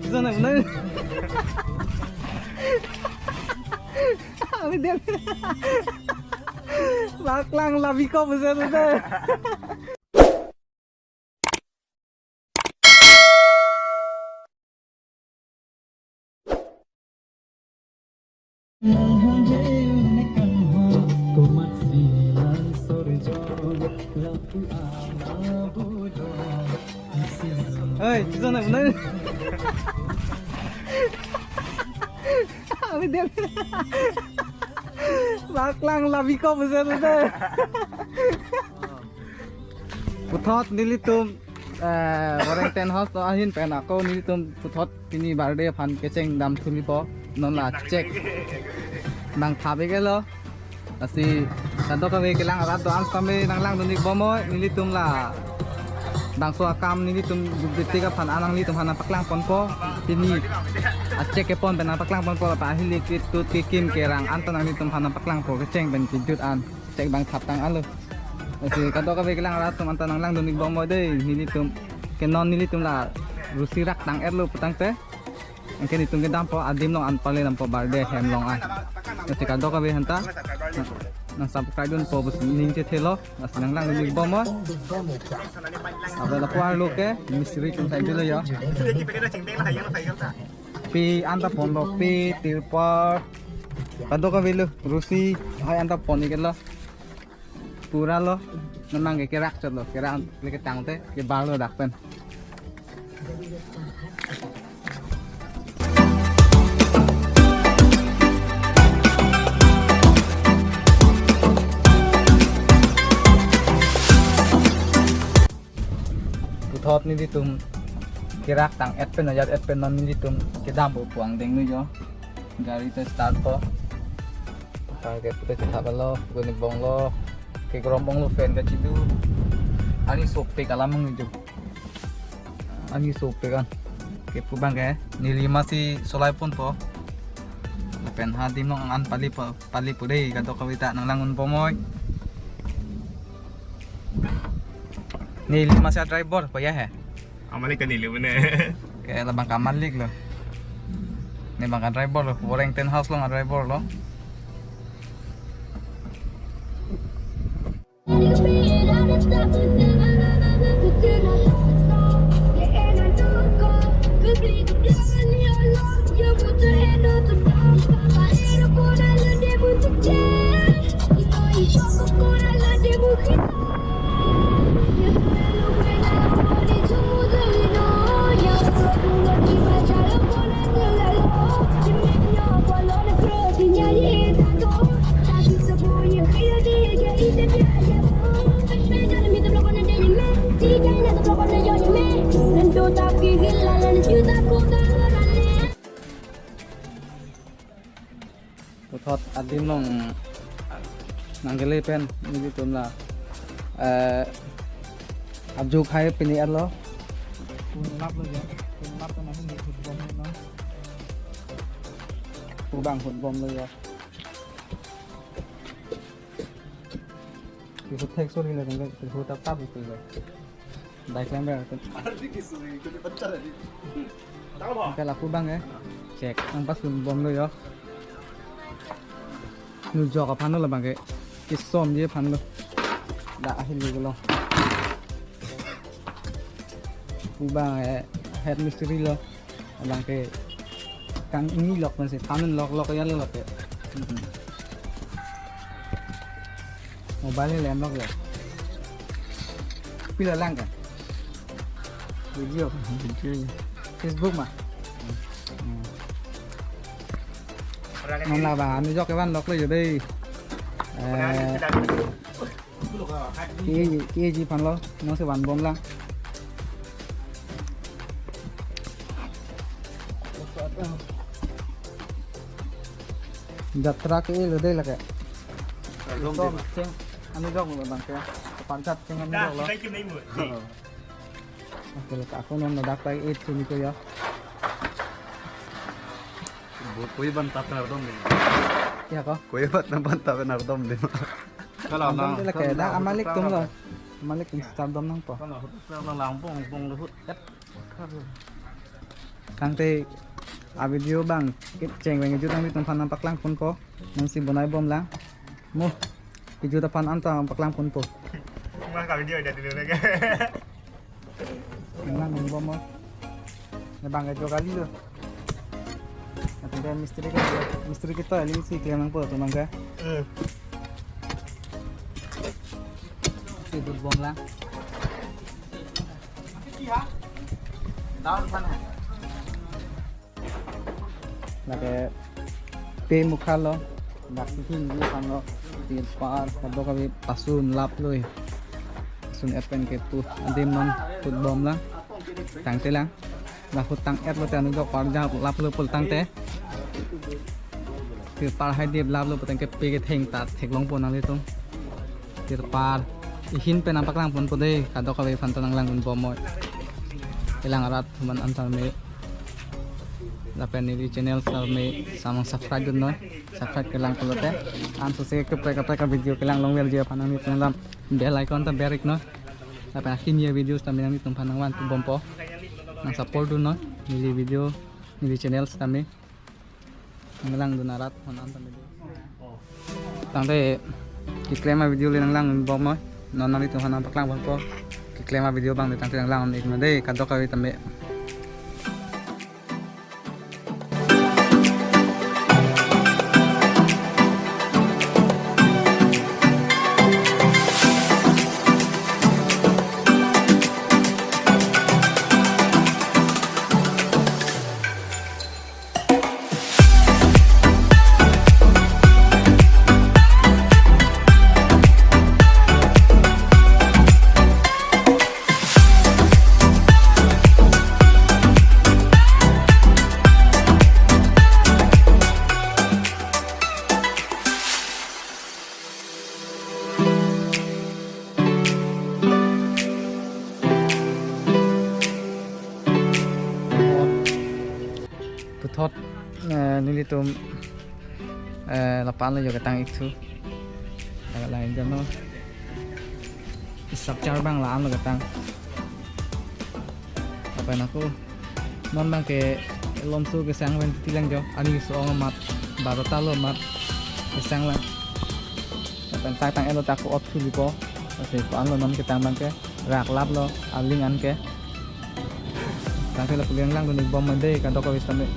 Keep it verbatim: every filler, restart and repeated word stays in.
Sana benar. Kami dia. Baklang labi ko besar besar. Hei, kita nak benar. Kami dia. Baklang labi ko besar besar. Puthot nelitum, eh, Boreng Tent House to ahin pen ako nelitum puthot pini birthday aphan kecheng dam thulipo, non la chek nangthap ik-etlo. Lasi kadokave kelang arat do-an sitame nanglangdun ik bom noi, nelitum la bangso akam nelitum dukdetik aphan an nanglitum aphan nangpaklang ponpo, pini achek kepon pen nangpaklang ponpo, la pa ahili ketut kekim kerang an ta nanglitum aphan nangpaklangpo, kecheng pen kejut an. Chek bang thap tang alo. Lasi kadokave kelang arat atum anta nanglangdun ik bom noi dei, nelitum ke non nelitum la rusi rak tang-etlo putangte. Anke nelitum kedampo adim along an pale dampo birthday hem along an. Lasi kadokave hanta nang, nang subscribe dunpo pusi ning chethelo. Lasi nanglangdun ik bom noi. Ave lapu arlo ke mistri atum sai dilo yo. Pe anta ponlo, pe, tirpal. Kadokave lo, rusi hai anta pon ik-etlo. Pura lo, non abangke kerak chotlo, kerak le ketangte, kebar lo dak pen. Puthot nelitum kerak tang-et pen, ajat-et pen non nelitum kedampo pu angdeng lo yo. Gari ta start po. Target puta chethap lo, gun ik bom lo. Kekrom bom lo fan kachidu. Ani sopik alam mung jo. Ani sopik an. Ke pu abangke neli masi solai ponpo. Pen ha adim along an pali po, pali po dei, kadokave ta nanglangdun bom noi. Neli masi a-driver pa ya he. Amalik kan neli mana? Ke labang ke amalik lo. Ne abang a-driver lo, Boreng Tent House along a-driver lo. Puthot adim along nangkele pen nelitum la, eh, ajuk hai pini arlo. Phone lap lo ya, phone lap lo, nahun hut bom lo. Pu abang hut bom lo ya. Kehut thek sori le, kehut tap tap itu lo. Bike lamber. Anke lapu abang eh. Chek, nangpasun bom lo yo. Nujok aphan lo labang ke. Kisomji aphan lo. Dak ahili lo. Pu abang eh, head mistri lo. Abang ke kang ini lok masih, tanun lok lok ya lok ya. Mobile ni lem lok ya. Pila lang kan? Video. Video ya. Facebook ma. Non labang, nujok kevan lok lo yo dei. Eh, K G, K G aphan lo, non si van bom lang. Jatra ke lo dei lake. Som cheng, ani jok lo abang ke. Panchat cheng ani jok lo. Oke, lake ako non ladak tai eight sini ko ya. Koi ban tap nardom dei. Ya ko? Koi ban tap nardom dei. Kalau nang lake dak amalik tum lo. Amalik tum start dom nangpo. Kalau hut kalau langpong pong lo hut. Kat. Tangte a video bang kecheng veng kejut nanglitumphan nangpaklang ponpo. Nangsi bonai bomlang. Mo, kejut aphan anta nangpaklang ponpo. Mas ka video aja dulu lagi. Nanglang bompo. Ne bang kejut kali lo. Nanti dia mistri ke, mistri kita ini si klem nangpo tu mangga. Hmm. Si bom lang. Down sana. Lake pe mukha lo, dak si hin di pang lo, tirpal, kadokave pasun lap lo eh. Pasun et pen kepu, adim non put bom lang, tangte lang. Lahut tang et lo te anujok parja lap lo pul tangte. Tirpal hai dip lap lo pul tangte pe ketheng ta theklongpo nanglitum. Tirpal. Ihin pen nangpaklang ponpo dei, kadokave aphan ta nanglang un bom moi. Kelang arat atum an anta me. Lapen neli channel sar me samang subscribe dun noi. Subscribe kelang pulote. Ansose kaprek kaprek a video kelang longverji aphan nangli channel bell icon ta ber ik noi. Lapen ahin ye videos tame nanglitumphan nangvan tu bompo. Nang support dun noi. Neli video, neli channel tame. Nanglang dun arat hon an tame dei. Tangte keklem a video le nanglang bom noi. Non nanglitumphan nangpaklang bompo. Keklem a video bang le tangte nanglang ik noi dei, kadokave tame. Puthot, eh, nelitum, eh, lapu-an lo jo ketang ik thu. Laga lain jano. Structure bang la-an lo ketang. Apa nako? Non bang ke lomso kesang pen titi lang jo. Ani so-ong amat, barota lo amat kesang lang. Lapen tang tang elo ta ko-ot thu lipo. Ase ko-an lo non ketang bang ke. Rak lap lo, aling an ke. Tangte lapu le nanglang dun ik bom dei, kadokave tame.